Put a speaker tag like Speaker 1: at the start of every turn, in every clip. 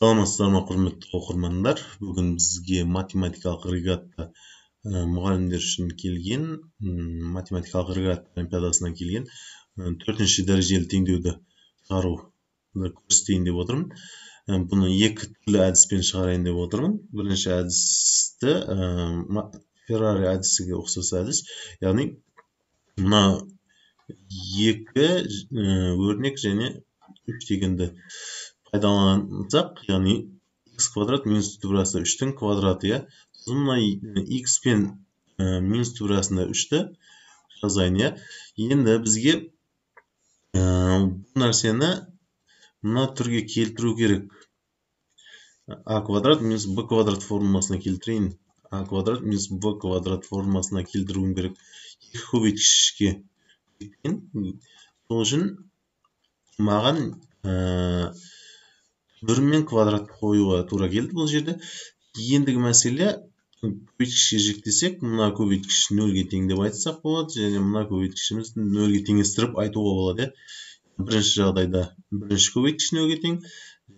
Speaker 1: Саламатсыздар ма, құрметті оқырмандар! Бүгін бізге математикалық регатта мұғалімдер үшін келген, математикалық регатта олимпиадасынан келген төртінші дәрежелі теңдеуді шығаруды көрсетейін деп отырмын. Бұны екі түрлі әдіспен шығарайын деп отырмын. Бірінші әдісті Феррари әдісіге ұқсас әдіс, яғни мына екі өрнек және үш дегенді пайдалансақ, яғни x квадрат минус түбір астында үштің квадраты, иә. Сосын мына x пен минус түбір астында үшті жазайын, иә. Енді бізге бұл нәрсені мына түрге келтіру керек. А квадрат минус б квадрат формуласына келтірейін. А квадрат минус б квадрат формуласына келтіруім керек. Екі көбейткішке. Сол үшін маған бір мен квадрат қоюға тура келді бұл жерде. Ендігі мәселе, көбейткішке жіктесек, мына көбейткіш нөлге тең деп айтсақ болады, және мына көбейткішімізді нөлге теңестіріп айтуға болады. Бірінші жағдайда бірінші көбейткіш нөлге тең,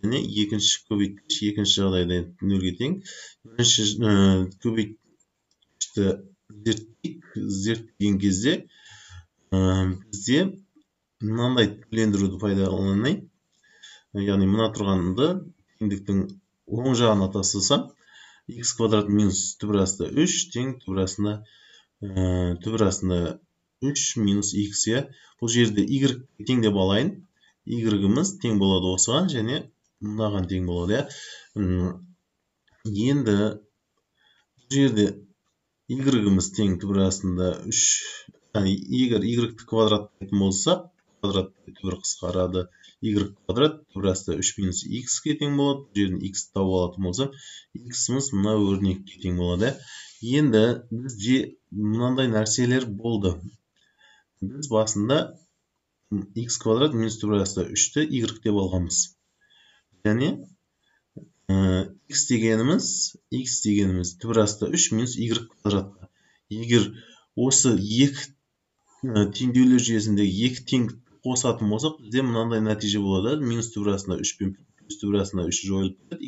Speaker 1: және екінші көбейткіш екінші жағдайда нөлге тең. Бірінші көбейткішті зерттейік. Зерттеген кезде бізде мынандай түрлендіруді пайдаланайын. Яғни мына тұрғанды теңдіктің оң жағына тастасам, x квадрат минус түбір астында үш тең түбір астында үш минус x, иә. Бұл жерде y тең деп алайын. Y-іміз тең болады осыған және мынаған тең болады, иә. Енді бұл жерде y-іміз тең түбір астында үш, яғни егер y-ті квадраттайтын болсақ, квадрат түбір қысқарады. Y квадрат түбір астында үш минус x-ке тең болады. Бұл жерден x тауып алатын болсам, x-іміз мына өрнекке тең болады. Енді бізде мынандай нәрселер болды. Біз басында x квадрат минус түбір астында үшті y деп алғанбыз. Және x дегеніміз түбір астында үш минус y квадратқа. Егер осы екі теңдеулер жүйесіндегі екі теңдік қосатын болсақ, бізде мынандай нәтиже болады. Минус түбір астында үш пен плюс түбір астында үш жойылып кетеді.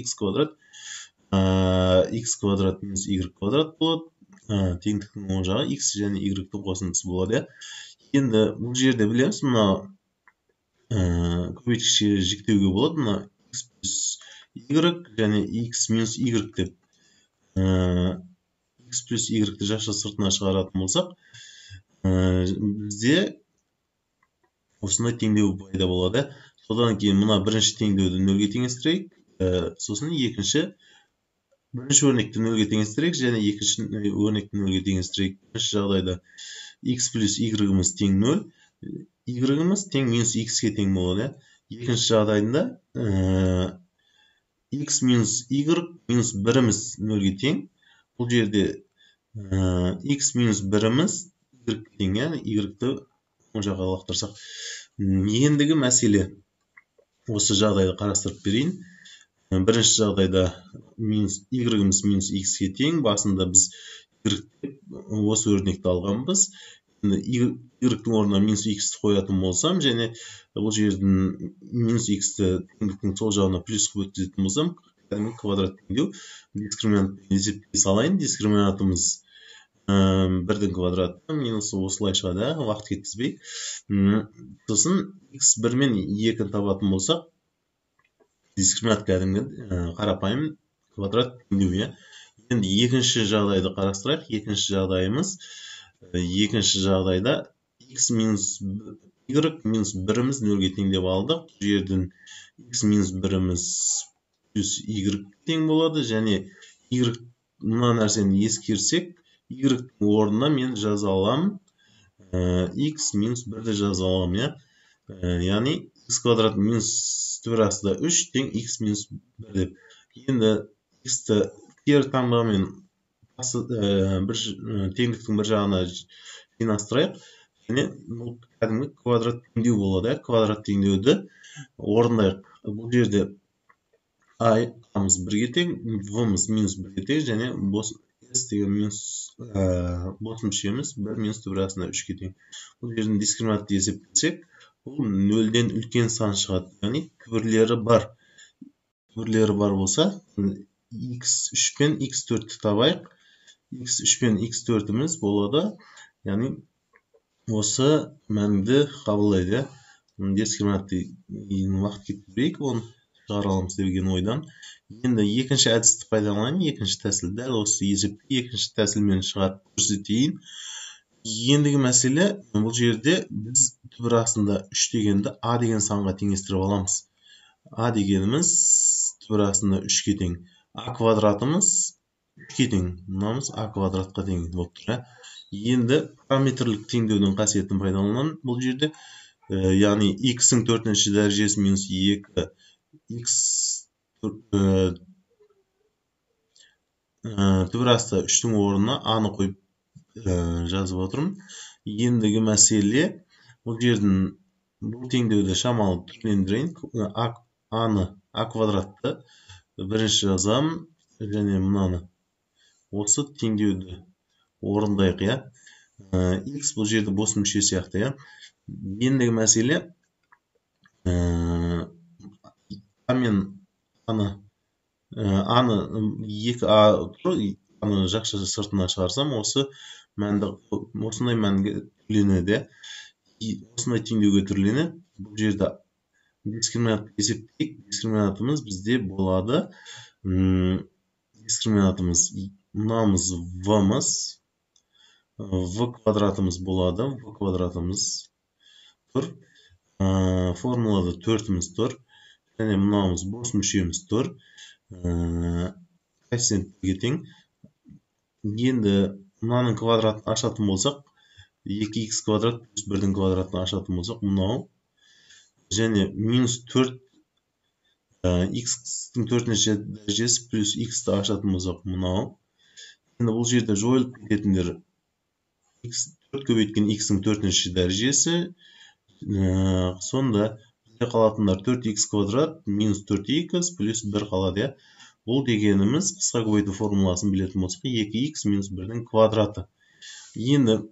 Speaker 1: X квадрат минус y квадрат болады. Теңдіктің оң жағы x және y-тің қосындысы болады. Енді бұл жерде білеміз, мына көбейткішке жіктеуге болады. Мына x плюс y және x минус y деп x плюс y-ті жақша сыртына шығаратын болсақ, бізде осындай теңдеу пайда болады. Содан кейін мына бірінші теңдеуді нөлге теңестірейік, сосын бірінші өрнекті нөлге теңестірейік және екінші өрнекті нөлге теңестірейік. Бірінші жағдайда x плюс y-іміз тең нөл, y-іміз тең минус x-ке тең болады. Екінші жағдайында x минус y минус біріміз нөлге тең. Бұл жерде x минус біріміз y-ке тең, яғни y-ті оң жаққа лақтырсақ. Ендігі мәселе, осы жағдайды қарастырып берейін. Бірінші жағдайда минус y-іміз минус x-ке тең. Басында біз y осы өрнекті алғанбыз. Енді y-тің орнына минус x-ті қоятын болсам, және бұл жердің минус x-ті теңдіктің сол жағына плюс қылып өткізетін болсам, кәдімгі квадрат теңдеу. Дискриминантпен есептей салайын. Дискриминантымыз бірдің квадраты минус осылай шығады, уақыт кеткізбей. Сосын x бір мен екіні табатын болсақ, дискриминант кәдімгі қарапайым квадрат теңдеу, иә. Енді екінші жағдайды қарастырайық. Екінші жағдайымыз, екінші жағдайда x минус y минус біріміз нөлге тең деп алдық. Бұл жерден x минус біріміз плюс y тең болады, және y мына нәрсені ескерсек, y-тің орнына мен жаза аламын x минус бірді жаза аламын, иә. Яғни x квадрат минус түбір астында үш тең x минус бір деп. Енді x-ті кері таңбамен бір теңдіктің бір жағына жинастырайық, және бұл кәдімгі квадрат теңдеу болады. Квадрат теңдеуді орындайық. Бұл жерде а-мыз бірге тең, в-мыз минус бірге тең, және бос s деген минус бос мүшеміз бір минус түбір астында үшке тең. Бұл жерден дискриминантты есептесек, бұл нөлден үлкен сан шығады, яғни түбірлері бар. Түбірлері бар болса, x3 пен x4-ті табайық. x3 пен x4-іміз болады, яғни осы мәнді қабылдайды. Дискриминантты уақыт кетірмейік, оны шығара аламыз деген ойдан. Енді екінші әдісті пайдаланайын, екінші тәсіл. Дәл осы есепті екінші тәсілмен шығарып көрсетейін. Ендігі мәселе, бұл жерде біз түбір астында 3 дегенді а деген санға теңестіріп аламыз. А дегеніміз түбір астында 3-ке тең. А квадратымыз 3-ке тең. Мынамыз а квадратқа тең болып тұр. Енді параметрлік теңдеудің қасиетін пайдаланамын бұл жерде. Яғни x-ің 4-ші дәрежесі минус 2 x түбір асты 3-тің орнына а-ны қойып жазып отырмын. Ендігі мәселе, бұл жердің бұл теңдеуді шамалы түрлендірейін. А-ны, а квадратты бірінші жазамын және мынаны осы теңдеуді орындайық, иә. X бұл жерде бос мүше сияқты, иә. Ендігі мәселе, а мен аны, аны 2а тұр, аны жақша сыртына шығарсам, осы мәнді, осындай мәнге түрленеді, осындай теңдеуге түрленеді. Бұл жерде дискриминант есептейік. Дискриминантымыз бізде болады. Дискриминантымыз мынамыз в-мыз, в квадратымыз болады, в квадратымыз тұр. Формулада 4-іміз тұр. Және мынауымыз бос мүшеміз тұр. Коэффициентке тең. Енді мынаның квадратын ашатын болсақ, 2х квадрат плюс 1-дің квадратын ашатын болсақ, мынау және минус 4 х-тің 4-ші дәрежесі плюс х-ті ашатын болсақ, мынау. Енді бұл жерде жойылып кететіндер х 4 көбейткен х-тің 4-ші дәрежесі, сонда бізде қалатындар 4х квадрат минус 4х плюс 1 қалады, иә. Бұл дегеніміз қысқа көбейту формуласын білетін болсақ, 2х минус 1-дің квадраты. Енді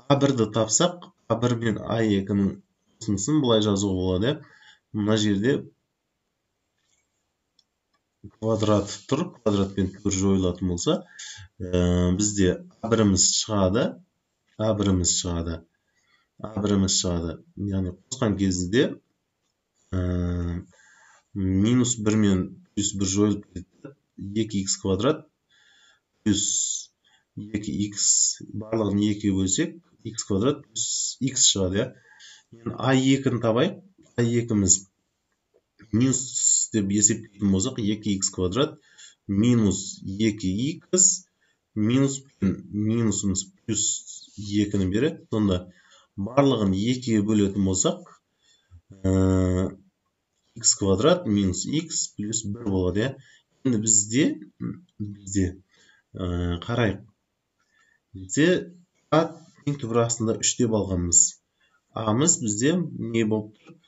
Speaker 1: А1-ді тапсақ, А1 мен А2-нің қосындысын былай жазуға болады, иә. Мына жерде квадрат тұр, квадратпен түбір жойылатын болса, бізде А1-іміз шығады, А1-іміз шығады, А1-іміз шығады. Яғни қосқан кезде минус 1 мен плюс 1 жойылып кетеді. 2х квадрат плюс 2х, барлығын 2-ге бөлсек, х квадрат плюс х шығады, иә. Енді А2-ні табайық. А2-міз минус деп есептейтін болсақ, 2х квадрат минус 2х минус минусымыз плюс 2-ні береді. Сонда барлығын 2-ге бөлетін болсақ, х квадрат минус х плюс 1 болады, иә. Енді бізде қарайық. Бізде а тең түбір астында 3 деп алғанбыз. А-мыз бізде не болып тұр?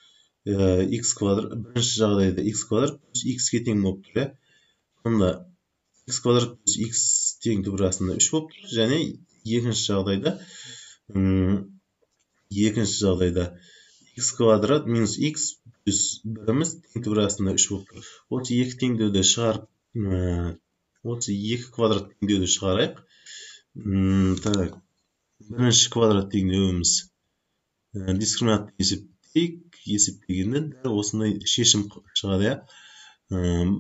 Speaker 1: Х квадрат, бірінші жағдайда х квадрат плюс х-ке тең болып тұр, иә. Сонда х квадрат плюс х тең түбір астында 3 болып тұр. Және екінші жағдайда х квадрат минус х плюс 1-іміз тең түбір астында 3 болып тұр. Осы екі теңдеуді шығарып, осы екі квадрат теңдеуді шығарайық. Так, бірінші квадрат теңдеуіміз дискриминантты есептейік. Есептегенде дәл осындай шешім шығады, иә.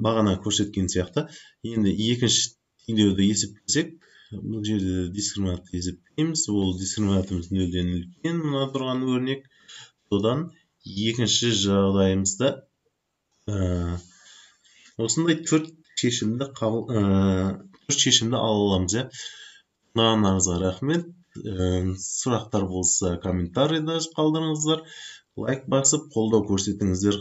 Speaker 1: Бағана көрсеткен сияқты. Енді екінші теңдеуді есептесек, бұл жерде дискриминантты есептейміз. Ол дискриминантымыз 0-ден үлкен, мына тұрған өрнек. Содан екінші жағдайымызда осындай төрт шешімді ала аламыз, иә. Тыңдағандарыңызға рахмет. Сұрақтар болса комментарийда қалдырыңыздар. Лайк басып қолдау көрсетіңіздер.